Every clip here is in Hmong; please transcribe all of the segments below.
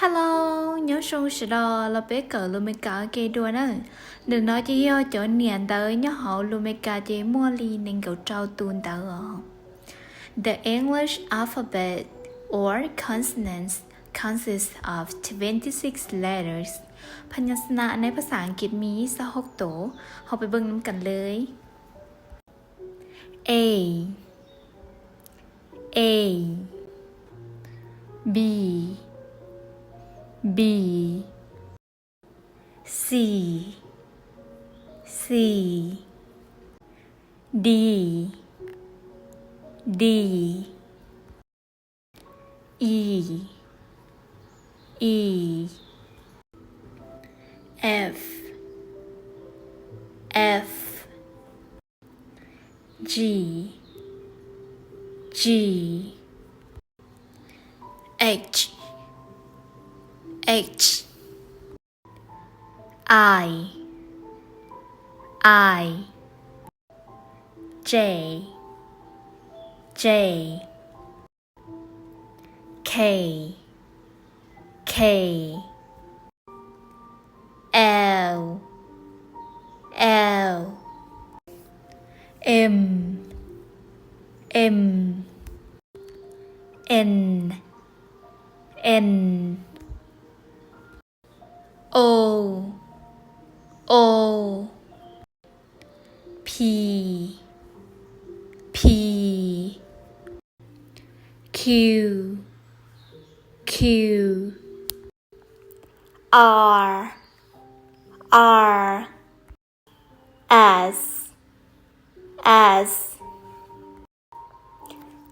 Hello, nyob zoo sawv daws, los peb kawm lus Meskas ua ke dua na. Ntawm no ces yog cov niam ntawv nyob hauv lus Meskas ces muaj li nees nkaum rau tus ntawv os. The English alphabet or consonants consists of twenty-six letters. Phas nyas xas nas neb phas xas As kiv mis xab hauv tuv, hauv peb beej neb kam lej. A, A, B, B, C, C, D, D, E, E, F, F, G, G, H, H, I, I, J, J, K, K, L, L, M, M, N, N, O, O, P, P, Q, Q, R, R, S, S,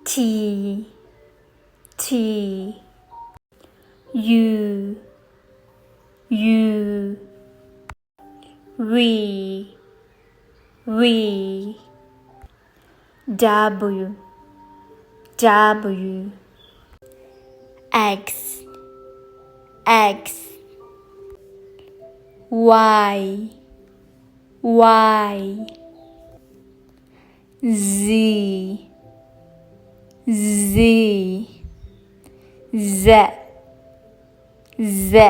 T, T, U, U, V, V, W, W, X, X, Y, Y, Z, Z, Z, Z.